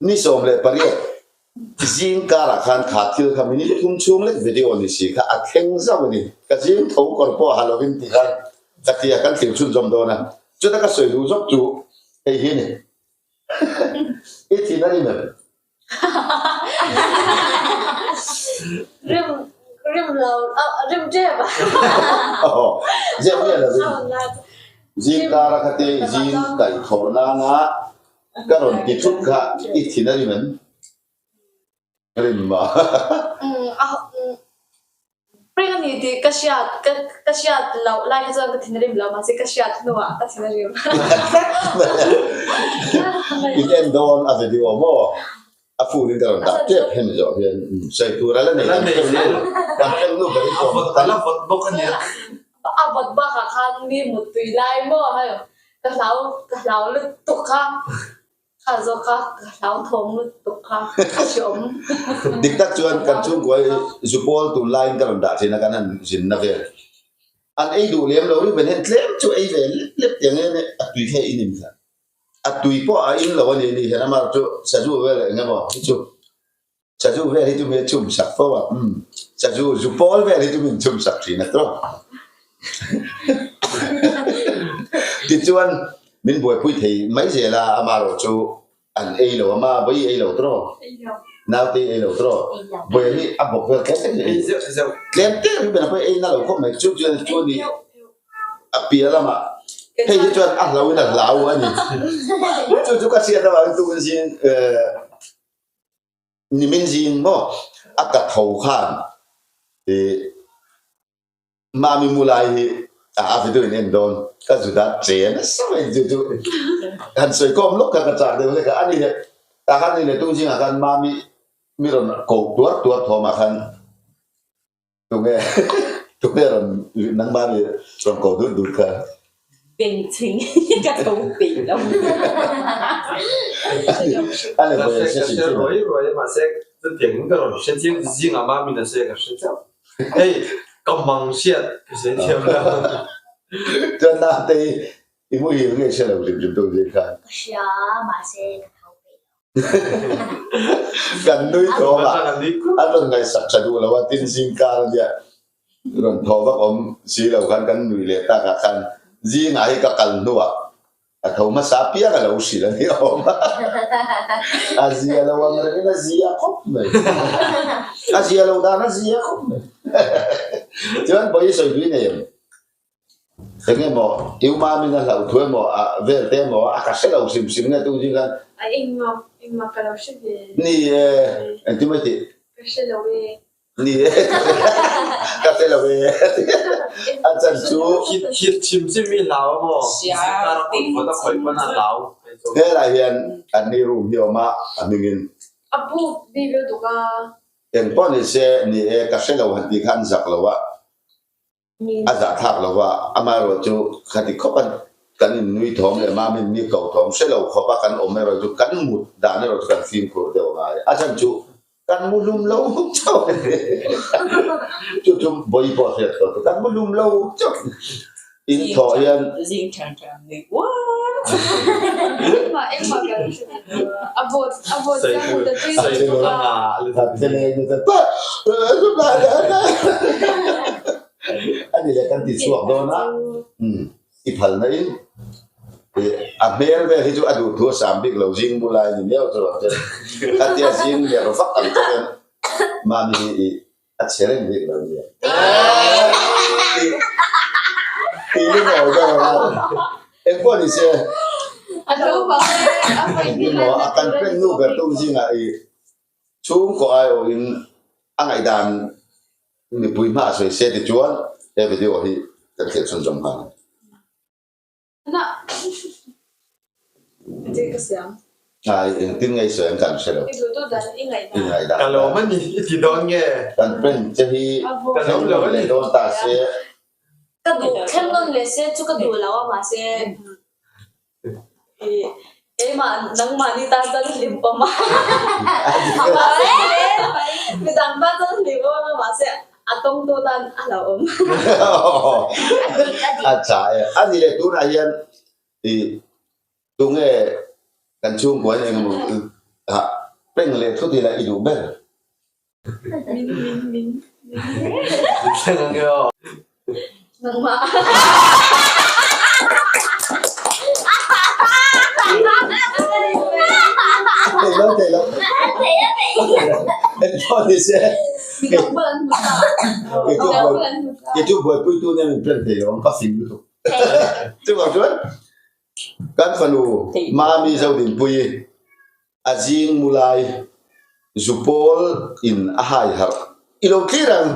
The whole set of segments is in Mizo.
Ni 18 zing karah khan kha thil kha minute thum chhung lek video ni si kha a thleng zauh a ni. Ka zing tho kawr pawh ha lovin ti khan ka ti a, kan thlir chhunzawm dawn a. Chuta ka sawi duh zawk chu hei hi a ni. I thin a rim em? Rim rim lo rim tep a. Aw, zep nge lovin. Zing kara kha te zing kaih thawh nana Ka rawn ti thut kha i thin a rim em? Rim a. Prank a ni tih ka hriat ka ka hriat loh lai kha chuan ka thin a rim lo mahse ka hriat hnuah ka thin a rim. In en dawn a video maw? A phone in ka rawn dah tep hemi zawh hian sawi tur a la nei kan hrem nu kan hrem nu ber in kawm a la vawt bawk a nia. A vawt bakah khan mi muttui lai maw hei ka hlau ka hlau lutuk kha kha zawk kha ka hlau thawm lutuk kha a hreawm. Dik tak chuan kan chhungkua hi zupawl tun laiin ka rawn dah thin a kan han zinna vel an ei duh lem lo ri ven hian tlem chu ei ve lep lep tiang em a tui kha in in kha. A tui pawh a in lo a ni ni hian amah chu sazu vel eng emaw hi chu sazu vel hi chu mi a chhum sak fo a umm sazu zu pawl vel hi chu min chhum sak thin a tawk tichuan min buaipui thei mai zel a amaherawh chu an ei lo a ma vawi ei lo tawk naute ei lo tawk vawi hi a bawk vel tlem tlem ei zeuh zeuh tlem tlem hi bena pawh ei na lo khawp mai chu chuan chu ni A piah lamah hei hi chuan a hlo in a hlau a ni. Chu chu ka hriat avangin tukin zing nimin zing maw a ka tho khan ih Mami mu lai hi a video in en dawn ka zu dat che nasa mai chu chu han sawi kawm lawk kha ka chak deuh hlek a, ani leh tah khan ni leh tung zingah khan Mami mi rawn ko tuar tuar thawmah khan Tunge tunge rawn nangmah nih rawn ko dut dut kha. Bengchheng ka tho peih lo. Ani Ka vawi hre hre ka hrim hre hrim a. ruai ruai a mahse chutiang in ka rawn hre chiang zingah mah min a hre ka hre chauh. Hei ka mang hriat ka hre thiam lo. Chuan naute hi i muhil nge hre lo hrim hrim tuk zing khan. Ka hria mahse ka tho peih lo. Kan nui thawm a, an rawn ngaihsak tha duh lo a, tin zing kar a nia, rawn thaw vak awm si lo khan kan nui leh tak ah khan zingah hi ka kal hnuah a tho hmasa piang a lo hrilh a ni awm a, a zia lo ang rengin a zia khawp mai, a zia lo dan a zia khawp mai. Chuan Bawihi sawi tui nei em? Eng emaw U Mamin a hlauh thu emaw a vel te emaw a ka hre lo hrim hrim nge tung zing khan. A engmah engmah ka lo hre ve. Ni e, engtin mai tih? Ka hre lo e. Ni e, ka hre lo e. A chan chu. Thil chim chim i hlau emaw zingkar a kut vawt a khawih pawn a hlau. Helai hian an ni room hi a awm a, a hmingin. A buk bik lutuk a. Engpawh ni se, ni e, ka hre lo han tih khan zak lo a. A zahthlak lo va, amaherawh chu khati khawp a kan innui thawm leh mamin mi ko thawm hre lo khawp a kan awm erawh chu kan mut dan erawh chu kan fimkhur deuh a ngai. A chhan chu kan mu hlum lo chauh a ni. Chu chu bawi pawh hriat tawh chu kan mu hlum lo chauh in thawh hian. Zing than than nui uar. Engmah engmah kan hre ve lo a, a vawt a vawt chiang mut a tui lutuk a. Ani leh kan ti chhuak dawn a, i phal na in a hmel vel hi chu a duh thu a sam bik lo zing bu lai ni miau chu rawn che khatia zing ler vak ang che hian mami hi i a che reng bik lo nia ti lungawi deuh ang a engpawh ni se engtin maw a kan pen nu ber tum zingah i Chhungkaw aiawhin a ngaihdan mipui hma a sawi se ti chuan he video hi kan thlir chhunzawm nghal ang. Ai engtin nge i sawi ang kan hre lo. I ngaihdan. Ka lawm a ni i ti dawn nge? Kan prank che hi thleng nawn leh dawn ta se. Ka duh thleng nawn leh se chu ka duh lo a mahse Keimah nangmahni tan chuan hlim pawm a, mahse midang tan chuan hlim pawm a, mahse a tawngtu tan a hlauhawm. A tha e. A ni leh tunah hian i tunge kan chhungkua in engemaw. Ah peng leh thut ila i duh ber. Min min min min thleng ang e aw. Nangmah. Thei lo thei lo. Engpawh ni se. Kei chu buaipui tu nen min plen thei lo ang ka fing lutuk. Chuvang chuan kan fanu Mami Zodinpuii a zing mu lai zupawl in a hai harh i lo thlir ang.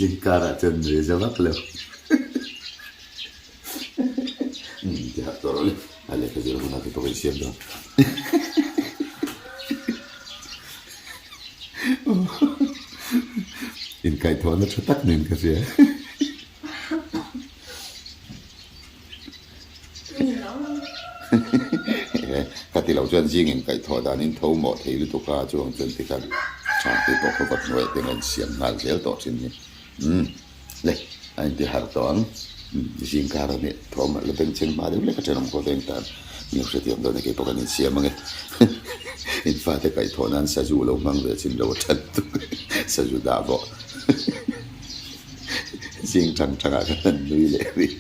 Zingkarah chuan nui za vak lo. Ti harh tawh rawh le. A lehkha zir hunah te pawh ka insiam dawn. Inkaihthawhna tha tak nen ka hria. Ka ti lo chuan zing in kaihthawh danin tho mawh thei lutuk a, chuang chuan tikhan Chhangte pawh khaw vat hnuaiah te an siam nghal zel tawh thin hi. Umm le, a inti harh tawh ang. Zing kar a nih thawm la bengchheng hma deuh lek a thenawm khaw veng tan min lo hrethiam dawn a, keipawh kan insiam ang e. In fate kaihthawh nan sazu lo hmang ve chin lo a that tuk sazu dah vawh. Zing thang thangah khan an nui leh rih.